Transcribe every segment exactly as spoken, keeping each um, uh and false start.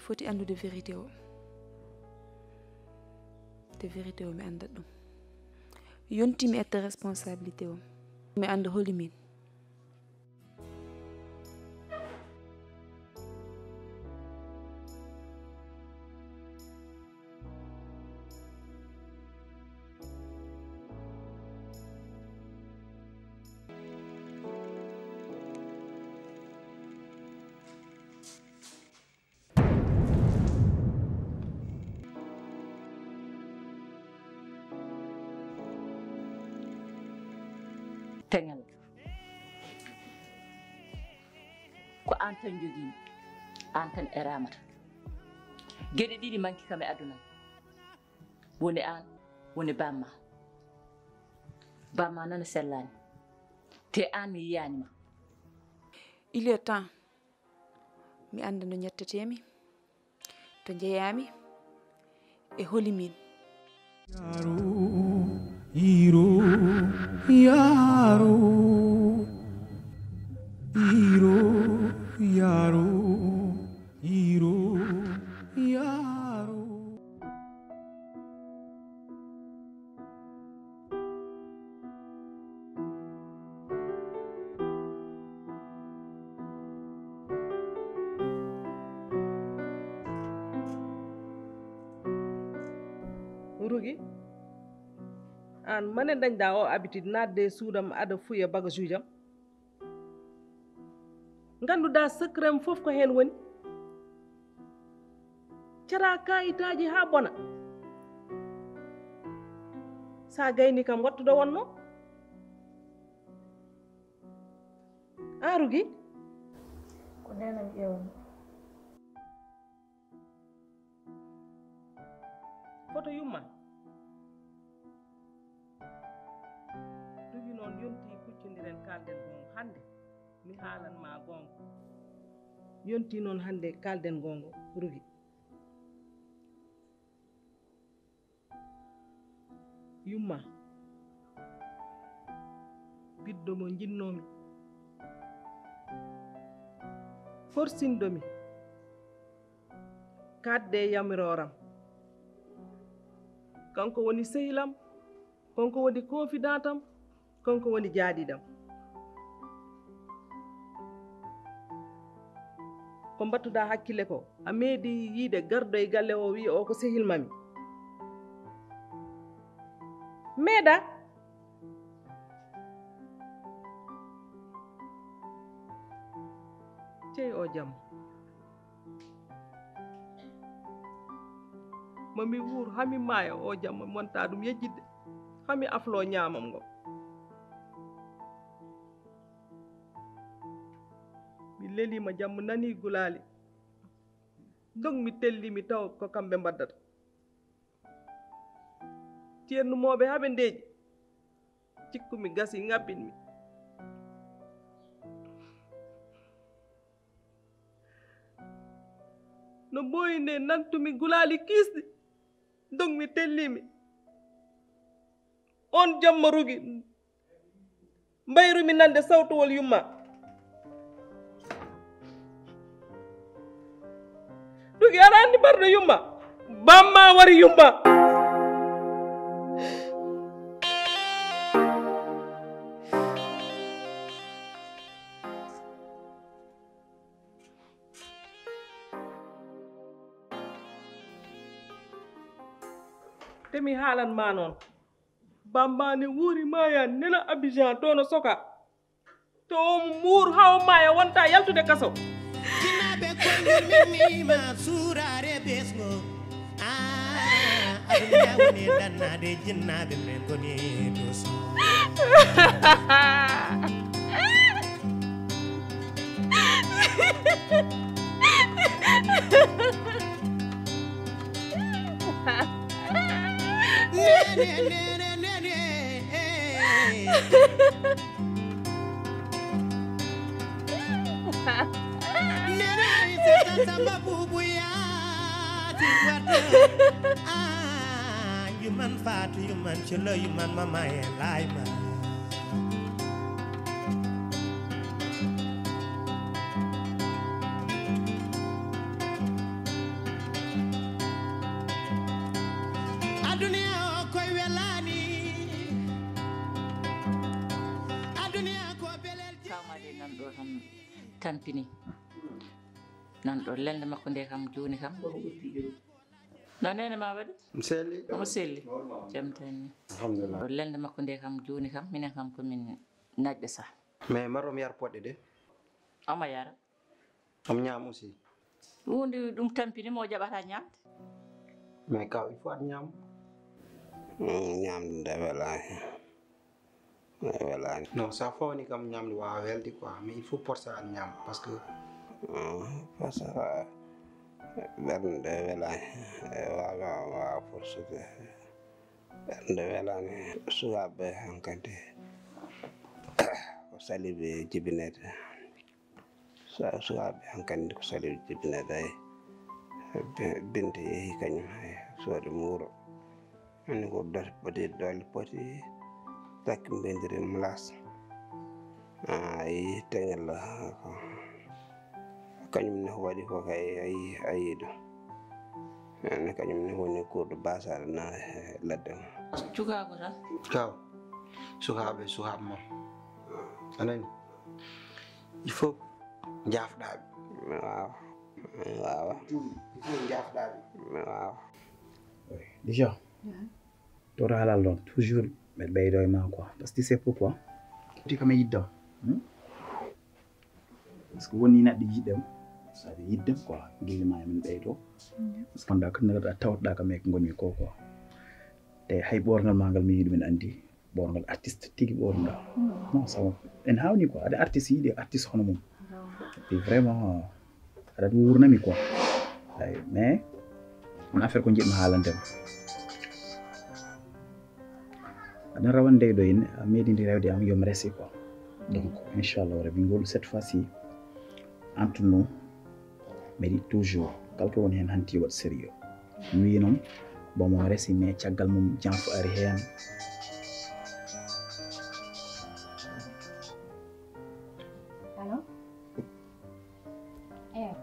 Foti anndude vérité o. Te vérité o mi anndat ɗum. Yonti mi etta responsabilité o. Mi annda holi min. Teŋel, ko aan tan jogiimi, aan tan e Ramata. Geɗe ɗiɗi manki kam e aduna, woni aan, woni bamma. Bamma noon sellaani, te aan mi yiyaani ma. Il est temps mi annda no ñettetee-mi, to njeyaa-mi, e holi min. Yaaru, yiiru, yaaru, yiiru, yaaru, yiiru, yaaru. Rugi, aan mane dañɗaa oo habitude naatde e suudam aɗa fuya bagage uujam? Ngannduɗaa secret am fof ko heen woni. Caraa kaayitaaji haa bona. So a gaynii kam wattu ɗo wonnoo. Aan Rugi? Ko ndeen am ƴeewmi. Foto yumma. Dugi noon yontii kuccondiren kaalden goonga hannde mi haalan ma goonga. Yontii noon hannde kaalden goonga Rugi. Yumma, biddo mo njinnoomi, korsindomi, kaadde e yamirooram. Kanko woni sehilam, kanko woni confident am, kanko woni jaaɗiɗam. Ko mbattuɗaa hakkille ko, a meeɗi yiide gardo e galle o wiya o ko sehil mami? Meeɗa. Cey o jamma. Mami wuur hami maaya o jamma monta ɗum yejjitde. Hami aflo ñaamam ngo. Mi leliima jam, mi nanii gulaali. Ndog mi telli mi taw ko kamɓe mbaddata. Ceernu mooɓe haa ɓe ndeeƴi. Cikku mi gasi ŋabbin mi. No mbooyi nde nantumi gulaali kiisɗi. Ndog mi telli mi. On jamma Rugi. Mbayrumi nande sawtowol yumma. Rugi, aɗa anndi barɗo yumma? Bamma wari yumma. Te mi haalan ma noon. Bamma ne wuuri maaya nena Abidjan to no soka. To o muur haa o maaya wonta yaltude kaso. Jinnaaɓe konngol min miima suuraare besngo. Ah, aduna woni dannade jinnaaɓe men ngoni doso. Nene, nene, nene, eh. Nene, Aysata Samba Bubu Yaasin Wata. Ah, yuman Faatu, yuman Cilo, yuman Mama e Layma. Ade nan ɗo kam tampini. Nan ɗo lelde makko nde kam jooni kam. No nene ma waɗi? Mi selli. Omo selli. Jam tan ni. Alhamdulillah. Ɗo lelde makko nde kam jooni kam minen kam ko min naƴɓe sa. Mais maro mi yar poɗɗe de. Omo yara. Omo ñaam aussi. Huunde ɗum tampini mo jaɓata ñaamde. Mais kaw il faut aɗa ñaam. Mm, ñaamde nde welaani. Nde welaani. Non, sa fawni kam ñaamde wawa welde quoi, mais il faut forcer aɗa ñaam parce que. Mm, parce que ɓernde nde welaani. E wawa wawa forsude. Ɓernde welaani. Sukaaɓe hankadi ko saliɓe jibinede. Sa sukaaɓe hankadi ko saliɓe jibinede ay. Be-, Binte yehi kañum ay soode muuro. Ani ko doti poti, doli poti, takki mbendiri mulas. Ay, teŋel, ah, ko kañum ne waɗi ko kay, ay, ayi ɗum. Ene kañum ne woni kurɗo basaɗo na e ladde mum. Cukaagu tan. Kaw, sukaaɓe, sukaaɓe mum. A nani? Il faut jaafɗaaɓe. Mi waawa. Mi waawa. Juum, il faut jaafɗaaɓe. Mi waawa. Déjà, to wota halal ɗon, toujours mbeɗa ɓeydo e ma quoi. Parce que tu sais pourquoi? Ti kam e yiddam. Hmm? Parce que woni neɗɗo yiɗɗam, saɗa yiddam quoi, gille ma e min ɓeydo. Parce que wonda kam neɗɗo a tawtoɗa kam e ko ngonmi ko quoi. Te hay ɓorngal ma ngal mi yiɗi min andi. Ɓorngal artiste tigi ɓornuɗa. Non, ça va. En hawni quoi, aɗa artiste yiɗi artiste hono mum. Et puis vraiment, aɗa wurnami quoi. Ay, mais on affaire ko jiɗmi haalande ma. Aɗa rawan ndeyɗo en, a meɗi ndi rewde am yo mi resi quoi. Donc, inchallah, rabi ngol cette fois-ci, entre nous, mbeɗi toujours, kala ko woni heen hanti waɗ sérieux. Mi wiyi noon, bon, mo resi, mais caggal mum, janfo ari heen. Allo? Eeyo.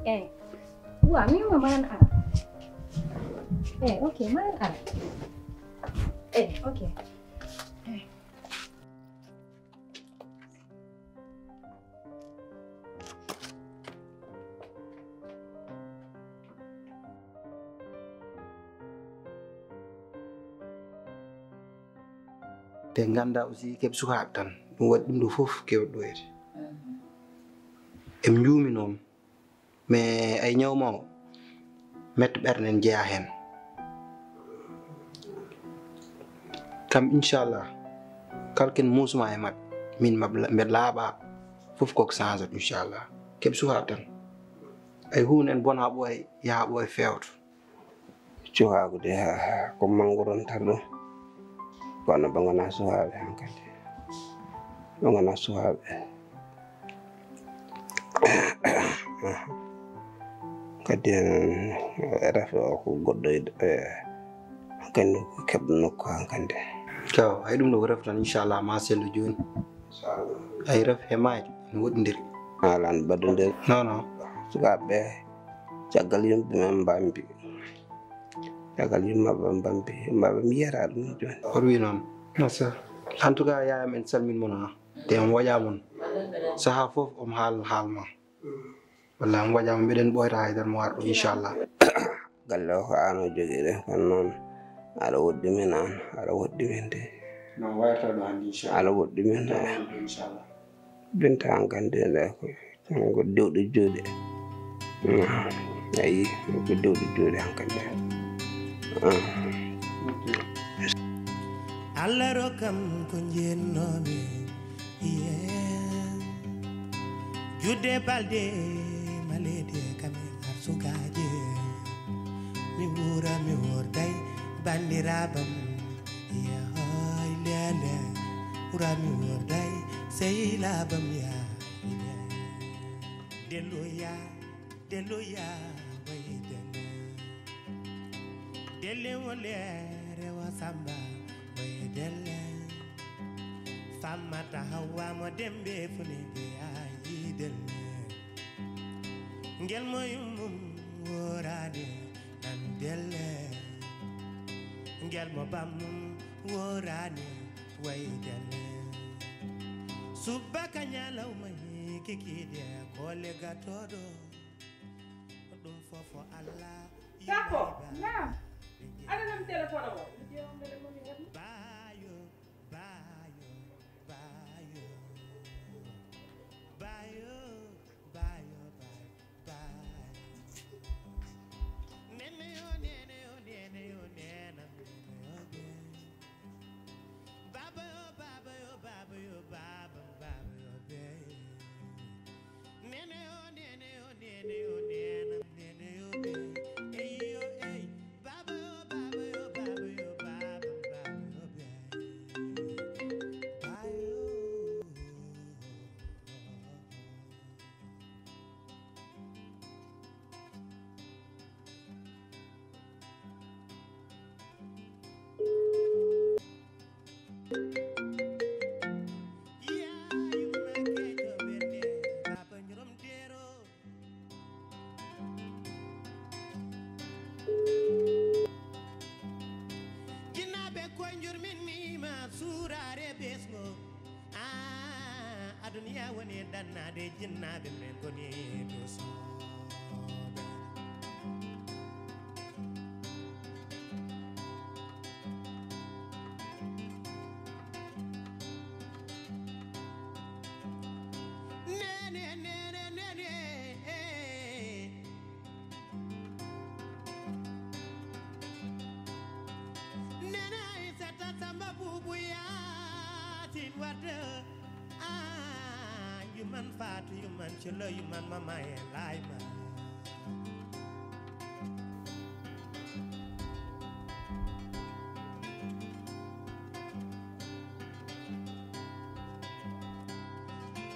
Eeyo. Wa, mi wima maran ara. Eeyo, ok, maran ara. Eeyo, ok. Eeyo. Ɓe ngannda aussi keɓe sukaaɓe tan. Ɗum waɗi ɗum ɗo fof kewɗo ɗo ete. Eɓe njuumi noon. Mais ay ñaw maw, metto ɓerɗe nen jeyaa heen. Kam, inchallah, kala ken muusuma e maɓɓe, min maɓɓe la-, mbeɗa laaɓa, fof koko change, inchallah. Keɓe sukaaɓe tan. Ay huunde en bona ɓooy, yaha ɓooy feewto. Cukaagu de, ha, ha, ko manngu ronta ɗum. Kono ɓe ngonaa sukaaɓe hankadi. Ɓe ngonaa sukaaɓe. Kadi en, rafi o ko goɗɗo, e, hankadi ko keɓɗo nokku hankadi. Taw, hay ɗum ɗo ko rafi tan, inchallah, ma sellu jooni. Ay rafi he maaji, no woɗɗondiri. Alan baɗondir. Non, non. Sukaaɓe, caggal yimɓe men mbambi. Caggal yumma ɓe mbambi, yumma ɓe mi yiyata ɗum jooni. Hoto wi noon. Masa. En tout cas, yaayam en salmin mon ha. Te on waƴa mon. Saha fof on haal haal ma. Walla on waƴa mo mbiɗen ɓoyta haydara mo warɗo, inchallah. Galle o ko an o jogii ɗum, kono noon aɗa woɗɗi min an, aɗa woɗɗi min de. Non wayata ɗo hannde, inchallah. Aɗa woɗɗi min de. Inchallah. Binta an kan de nde ko Ko dewɗe juuɗe. Ayi, ko dewɗe juuɗe hankadi. Allah rokkam ko jennoomi. Juɗde balɗe maleede kam e arsukaaje. Mi wuura mi worday banndiraaɓam. Yahay lele, wuura mi worday sehilaaɓam ya. Deloya, deloya, way dele. Dele wole rewa samba, way dele. Famata hawa mo dembe fune de ayi dele. Ngel mo yummum worani nan dele. Ngel mo bammum worani way dele. Subaka ñalawma hi kikiiɗe kole gatoɗo. Ɗum fofo Allah. Sako, naam. Aɗa nam téléphone mo? Bayo, bayo, bayo. Bayo, bayo, bayo, bayo. Nene yo, nene yo, nene yo, nena, nene yo, nene. Baba yo, baba yo, baba yo, baba, baba yo, be. Nene yo, nene yo, nene yo, nena, nene yo, be. Ey yo, ey. Baba yo, baba yo, baba yo, baba, baba yo, be. Bayo. Jinnaaɓe, ko njurmin miima suuraare ɓesngo. Ah, aduniya woni dannaade jinnaaɓe, men ngoni to sooɓe. Nene, nene, nene, eh. Nene Aysata Samba Bubu Yaasin Wade. Ah, yuman Faatu, yuman Cilo, yuman Mama e Layma.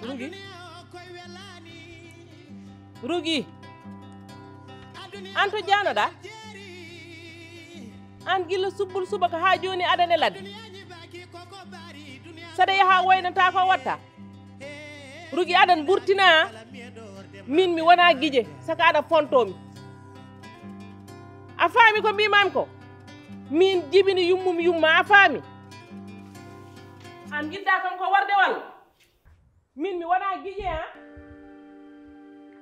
Rugi. Rugi. An to janoɗa? An gila subbul subaka ha joni aɗa e ladde. Saɗa yaha waynata ko watta. Rugi aɗan burtina. Min mi wona gije saka aɗa fontomi. A faami ko mbimami ko? Min jibini yummum yumma, a faami? An jiɗɗa kam ko warde walla? Min mi wona gije, ha?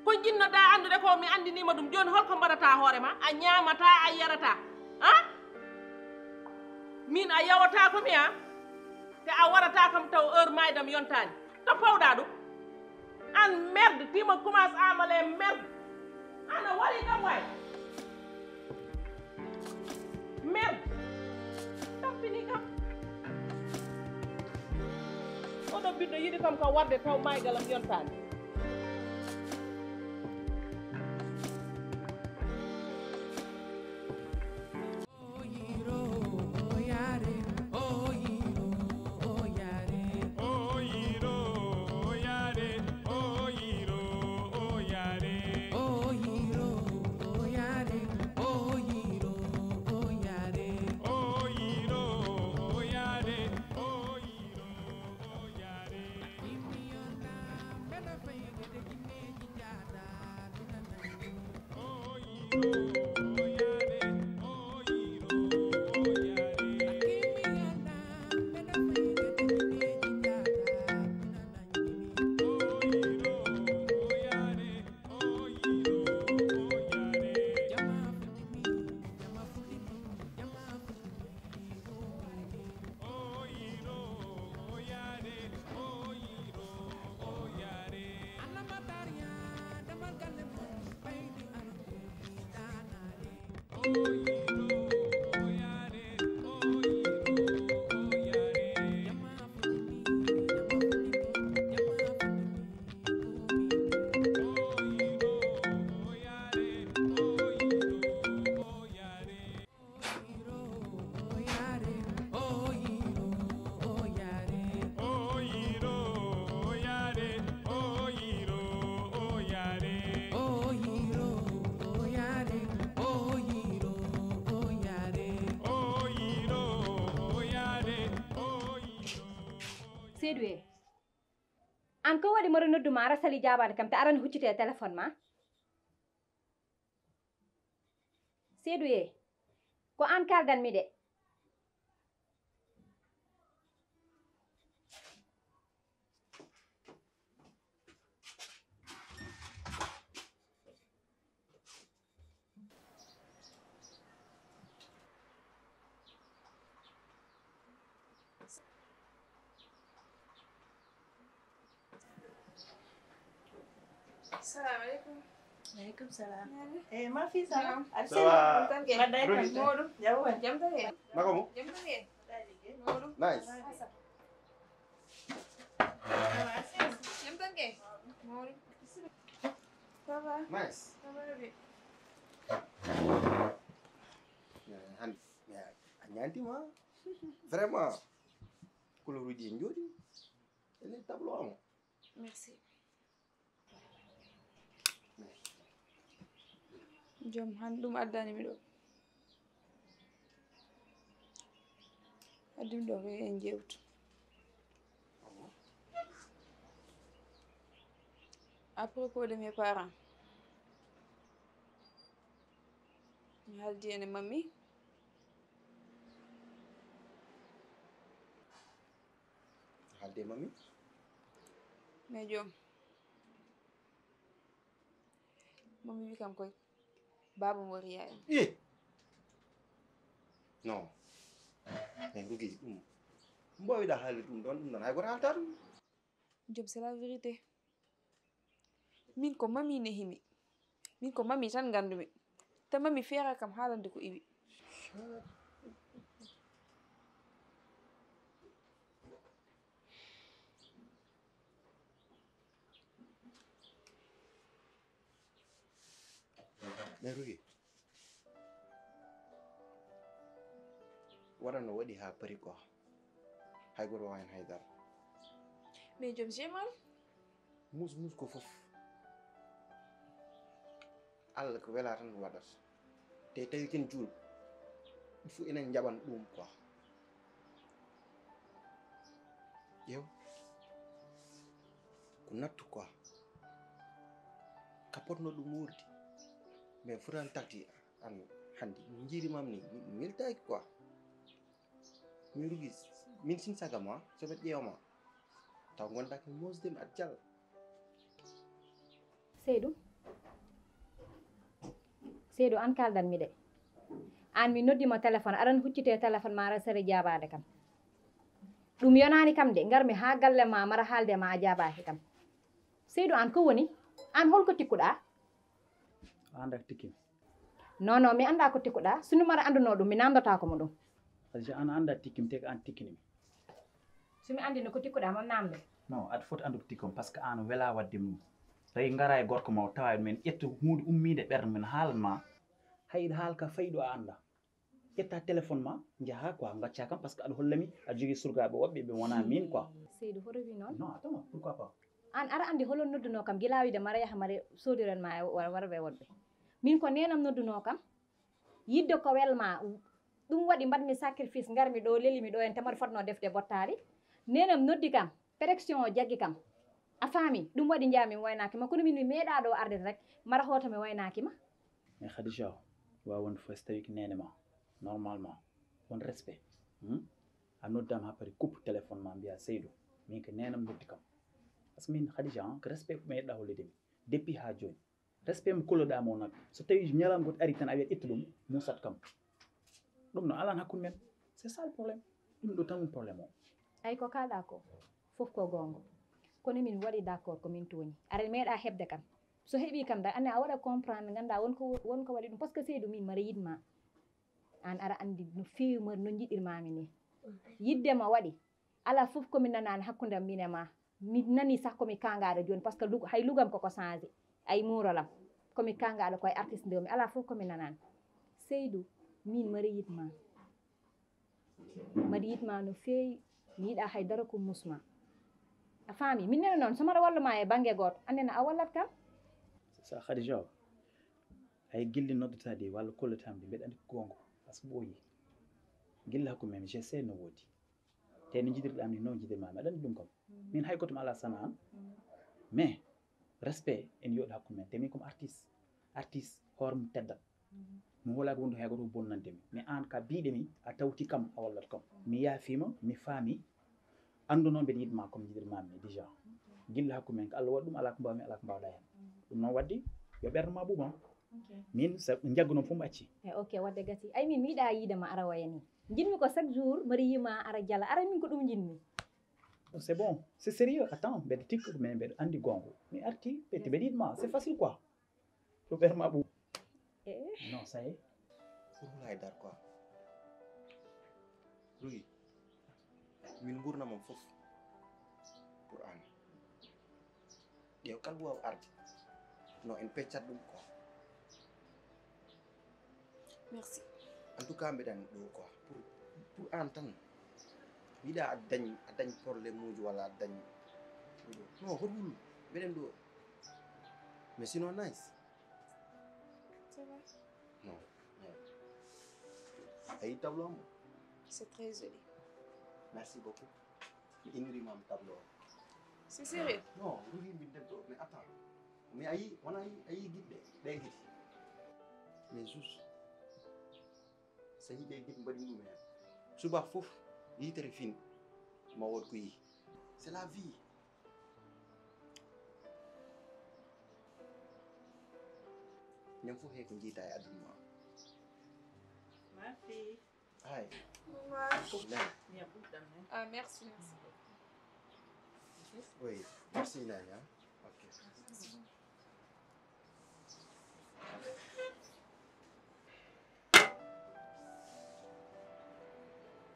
Ko jinnoɗa anndude ko mi anndinima ɗum. Jooni holko mbaɗata hoore ma? A ñaamata, a yarata, ha? Min a yawata ko mi, ha? Te a warata kam taw heure maydam yontani. To pawɗa ɗum? An merde, tu me commences à me les merde. Ana wari kam way. Merde. Tampini kam. Oɗo ɓiɗɗo yiɗi kam ka warde taw maygalam yontani. Seydou e, an ko waɗi mboɗo noddu ma, aɗa sali jaabaade kam, te aɗa hucciti e téléphone ma? Seydou e, ko an kaldan mi de. Salamu aleykum. Aleykum salam. Nani? Eh, ma fii ça va? Jam. Aɗa Ça va? selli? Tan ke. Mbaɗɗa e Rodi. tampere? Moɗum. Jam woni. Jam tan ke. Naka mo? Jam tan ke. Mbaɗɗa e liggey? Moɗum. Nice. Asa. Jam tan ke. Moɗum. Ça va? Nice. Ça va bien. Eh, hannde eh, a ñaantiima vraiment. Couleur uji en njooɗi. Ene tableau amo. Merci. Joom, han ɗum addani mi ɗo. Addi mi ɗo ko en jewtu. À propos de mes parents, mi haaldi ene mammi. Haalde mami. Mais joom, mammi wi kam koy baaba mo riya en. Eh. Non. Mais Rougui, ɗum mbowiɗa haalde ɗum ɗon, ɗum ɗon hay goto haalta ɗum. Joom, c'est la vérité. Min ko mami nehimi. Min ko mami tan ngandumi. Te mami feera kam haalande ko iwi. Mais Rougui, waɗa no waɗi ha paari quoi. Hay goto wawa hen haydara. Mais joom, j'ai mal. Mus mus ko fof. Allah ko wela tan waɗata. Te tawi ken juul, ɗum fof enen jaɓan ɗum quoi. Ƴeew, ko nattu quoi. Ka potno ɗum wuurde. Mais fotan tagti an hannde mi jiirimam ni, mi weltaki quoi. Min Rougui, min sin saga ma so ɓe ƴeewma, taw gonda ko mosde mi aɗa jalla. Seydou, Seydou, an kaldan mi de. An mi noddi ma téléphone, aɗan huccite téléphone ma, aɗa sere jaabade kam. Ɗum yonani kam de, ngar mi ha galle ma, mara haalde ma, a jaabaki kam. Seydou, an ko woni? An holko tikkuɗa? A anda tikkim? Non non, mi anda ko tikkuɗa. Sunu mara anduno ɗum, mi namdotako mo ɗum. Khadija, an anda tikkim, te ko an tikkinimi. Sumi andino ko tikkuɗa, mo namde. Non, aɗa foti andude tikkom, parce que an wela wadde mum. Tawi ngara e gorko ma o tawa men ƴetta hunde ummide ɓernde men haalan ma. Hay ɗo haala ka fayi ɗo a anda. Ƴetta téléphone ma, jaha quoi, gacca kam, parce que aɗa hollami aɗa jogui surgaɓe woɓɓe ɓe wona min quoi. Seydou, hoto wi noon. Non, attends, pourquoi pas? An ara andi holon nodduno kam gila wide mara yaha mare sodiren ma e war- warɓe woɗɓe. Min ko nenam nodduno kam. Yidde ko welma. Ɗum waɗi mbaɗmi sacrifice, ngarmi ɗo, lelimi ɗo en, tamari fotno defde bottari. Nenam noddi kam, pression o jaggi kam. A faami? Ɗum waɗi njami mi waynaki ma, kono min mi meeɗa ɗo arde rek, mara hoto mi waynaki ma. Mais Khadija, wawa wonde fof so tawi ko nene ma, normalement, won respect. Hmm? A noddama ha paari, coupe téléphone ma, mbiya Seydou, min ko nenam noddi kam. Parce que min Khadija, hein, ko respect ko meeɗa hollidemi depuis ha joni. Respect mo kolloɗa mo nak, so tawi ñalawma goto ari tan a wiyat ƴettu ɗum, musat kam. Ɗum no alan hakkude men. C'est ça le problème. Ɗum ɗo tan woni problème o. Ay ko kaɗa ko, fof ko gonga. Kono min waɗi d'accord ko min tooñi. Aɗa meeɗa heɓde kam. So heɓi kam da, anne a waɗa comprendre, ganda won ko, won ko waɗi ɗum. Parce que Seydou, min mara yiɗma. An ara andi no fewi mara no jiɗirmami ni. Yidde ma waɗi. Ala fof komi nanani hakkude am min e ma. Mi nani sah komi kangaɗo joni, parce que lug- hay lugam koko changé. Ay murolam. Komi kangaɗo koye artiste ndewmi. Ala fof komi nanani. Seydou, min mara yiɗma. Mbaɗi yiɗma no feewi, mi yiɗa haydara ko musma. A faami? Min nene noon, so mbaɗa walla ma e bannge gooto, annene a wallat kam. Sa Khadija, hay gilli noddata de walla kollata de, mbeɗa andi ko gonga, parce que ɓooyi. Gilli hakku men, je sais no woodi. Te no jidirɗa ni, noon jidirma, mbeɗa andi ɗum kam. Min hay goto mi ala sana an. Mais, respect en yooɗi hakku men, te min comme artiste. Artiste, hoore mum teddat. Mi hoolaki wonde hay goto bonnande mi. Mais an ka biɗe mi, a tawti kam, a wallat kam. Mi yaafima, mi faami. Andu noon mbeɗa yiɗma comme jiɗirmami déjà. Gilla hakku men ko Allah waɗi ɗum, ala ko mbawmi, ala ko mbawɗa hen. Ɗum noon waddi, yo ɓernde ma ɓuuɓam. Min sa jaggu noon fof mi acci. E ok, wadde gasi. Ay min mi yiɗa yiide ma ara waya ni. Jinmi ko chaque jour mari yima ara jala. Ara min ko ɗum jinmi. C'est bon, c'est sérieux. Attends, mbeɗa tikka ko mais mbeɗa anndi goonga. Mi arti, ɓe mbeɗa yiɗ ma, c'est facile quoi. Ɗo ɓer ma ɓu. Eh. Non, ça y est. Pour haydara quoi. Rougui, min nguurndam am fof pour an. Ƴeew kala ko waawi arde. Non, en peccat ɗum quoi. Merci. En tout cas, mbeɗen ɗo quoi. Pour, pour an tan. Mi yiɗa a dañ, a dañ problème uji walla a dañ. Non, hoto wul. Mbeɗen ɗo. Mais sinon, nice. Ça va. Non. A yii tableau am? C'est très joli. Merci beaucoup. Mi inniri ma tableau. C'est sérieux? Non, Rougui, min debbo, mais attends. Mais a yii, wona a yii, a yii giɗɗe, ɗe giɗi. Mais juste, so yii ɗe giɗi mbaɗi ɗum heen. Suba fof, yitere fini, ma wood ko yii. C'est la vie. Ñam fof he ko jiyta e aduna ma. Ma fille. Ay. Maman. Fof nani. Ñam ɓurɗam heen. Ah, merci, merci. Oui, merci nani, hein. Ok.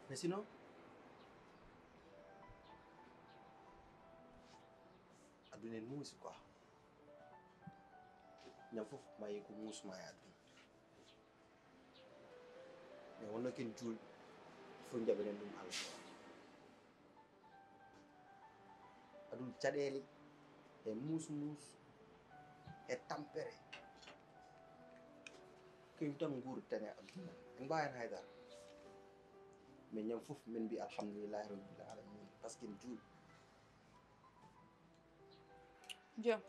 Mais sinon, aduna en muusi quoi. Ñam fof ma yii ko muusma e aduna. Mais wonno ken juulɓe, fof jaɓanen ɗum Allah. Aduna caɗeele e muus muus e tampere. Ko yimɓe tan nguurdaten e aduna. En mbaawa heen hay dara. Mais ñam fof min mbi alhamdulillahi rabbil alamin parce que en juulɓe. Joom.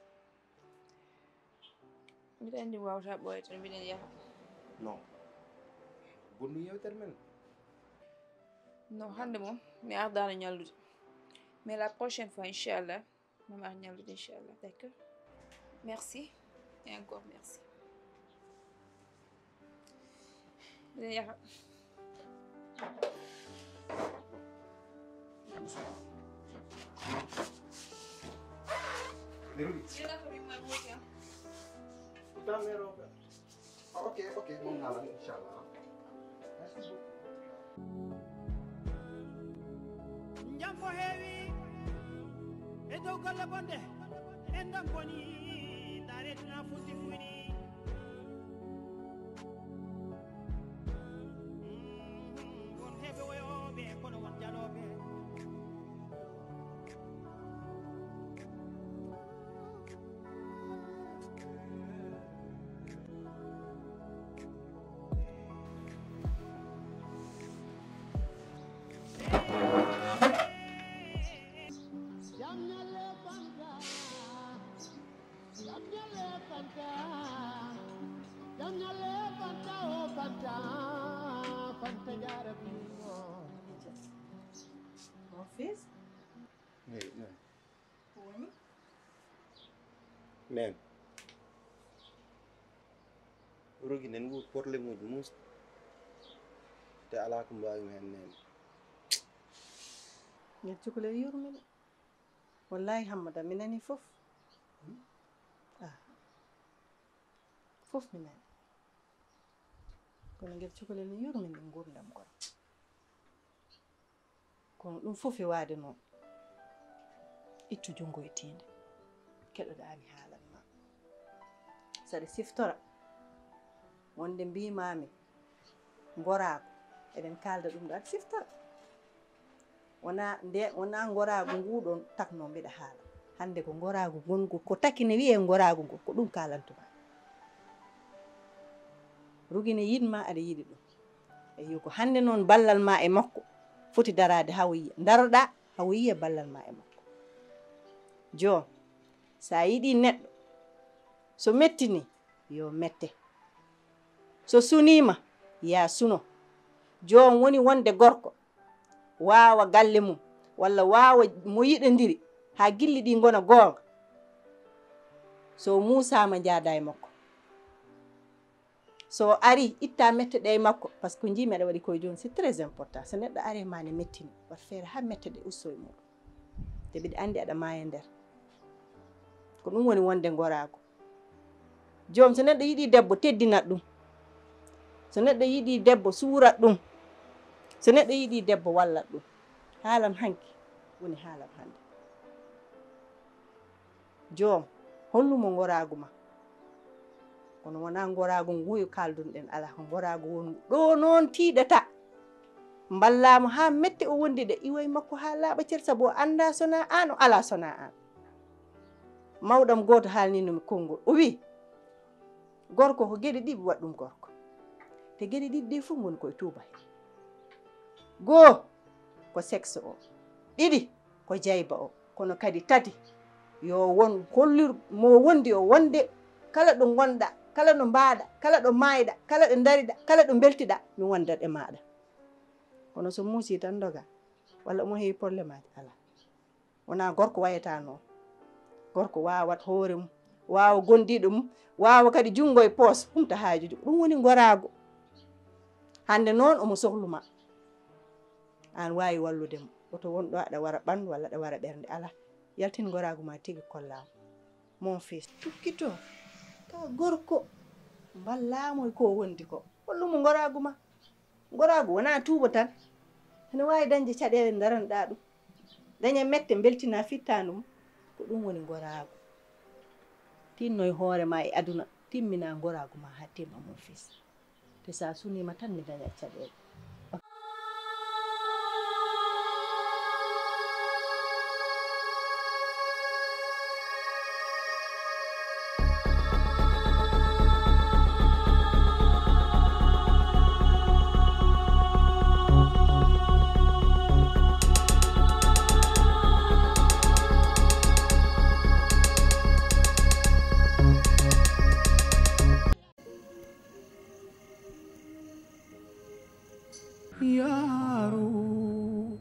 Mbiɗa anndi mi waawata ɓooyde tan mbiɗen yaha. Non. Bonnu yewtere men. Non, hannde moom mi ardaano ñallude. Mais la prochaine fois, inchallah, mami ar ñallude, inchallah. D'accord. Merci. Et encore merci. Mbiɗen yaha. Nerudi. Mbiɗen yaha ko min mari wooti am. Ok, ok, mon ngalan, inchallah. Merci beaucoup. Jam ko heewi e dow golle bonɗe, en ɗon boni, ndaare duna futti fuyni. Mm, won heɓe woyooɓe, kono won jalooɓe. Mon fils? Eyi, eyi. Ko woni? Neen. Rogi nen wuur problème uji muus. Te alaa ko mbaawi heen neen. Ngel cukalel yurmi ɗum. Wallahi Hammada, mi nani fof. Ah. Fof mi nani. Kono ngel cukalel ne yurmi min nguurndam kono. Kono ɗum fof e waade noon. Ittu junngo e tiinde. Keɗoɗaa mi haalan ma. Saɗa siftora. Wonde mbiimaami ngoraagu. Eɗen kaalda ɗum ɗo aɗa siftora. Wona nde, wona ngoraagu ngu ɗon takno mbiɗa haala. Hannde ko ngoraagu ngongu, ko taki ne wiyee ngoraagu ngu, ko ɗum kaalantuma. Rugine yiɗ ma aɗa yiɗi ɗum. Eyo, ko hannde noon ballal ma e makko foti daraade haa o yiya. Ndaroɗaa haa o yiya ballal ma e makko. Joom, so a yiɗi neɗɗo, so mettini, yo mette. So suniima, ya suno. Joom woni wonde gorko, waawa galle mum, walla waawa mo yiɗondiri haa gilli ɗi ngona goonga. So muusaama, njaadaa e makko. So o arii, ittaa mette ɗe e makko, par ce que ko njii-mi aɗa waɗi koye jooni, c'est très important. So neɗɗo arii ma ne mettini, waɗ feere haa mette ɗe usto e muɗum. Te mbiɗa anndi aɗa maaya nder. Ko ɗum woni wonde ngoraagu. Joom, so neɗɗo yiɗii debbo, teddinat ɗum. So neɗɗo yiɗii debbo, suurat ɗum. So neɗɗo yiɗii debbo, wallat ɗum. Haalam hanki woni haalam hannde. Joom, hollumo ngoraagu ma. Kono wonaa ngoraagu ngu kaaldunoɗen, alaa, ko ngoraagu wongu ɗo noon tiiɗata. Mballaa mo haa metti, o wondi ɗe iwa e makko haa laaɓa cer, sabu o anndaa so wonaa aan, o alaa so wonaa aan. Mawɗam gooto haalnino mi konngol, o wii, gorko ko geɗe ɗiɗi waɗi ɗum gorko. Te geɗe ɗiɗi ɗe fof ngoni koye tuuba he. Goo, ko sexe o. Ɗiɗi, ko jayba o. Kono kadi tati, yo won hollir mo wondi o wonde kala ɗo ngonɗa, kala ɗo mbaɗa, kala ɗo maayɗa, kala ɗo ndariɗa, kala ɗo mbeltiɗa, mi wondat e maaɗa. Kono so muusi tan ndoga, walla omo heewi problème aji, alaa. Wonaa gorko wayata noon. Gorko waawat hoore mum, waawa gondiiɗo mum, waawa kadi junngo e poos, humta haajuuji. Ko ɗum woni ngoraagu. Hannde noon omo sohlu ma. Aan waawi wallude mo. Woto won ɗo aɗa wara ɓanndu walla aɗa wara ɓernde. Alaa. Yaltin ngoraagu ma tigi, kollaa mo. Mon fils. Tukkito. Ka gorko. Mballaa mo e ko wondi ko. Hollu mo ngoraagu ma. Ngoraagu wonaa tuuba tan. Ene waawi dañde caɗeele ndaranoɗaa ɗum. Daña mette mbeltinaa fittaandu mum. Ko ɗum woni ngoraagu. Tinno e hoore ma e aduna. Timmina ngoraagu ma haa timma, mon fils. Te so a suniima tan mi dañat caɗeele. Yaro,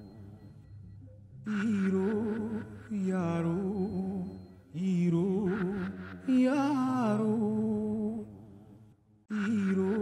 iro, yaro, iro, yaro, iro.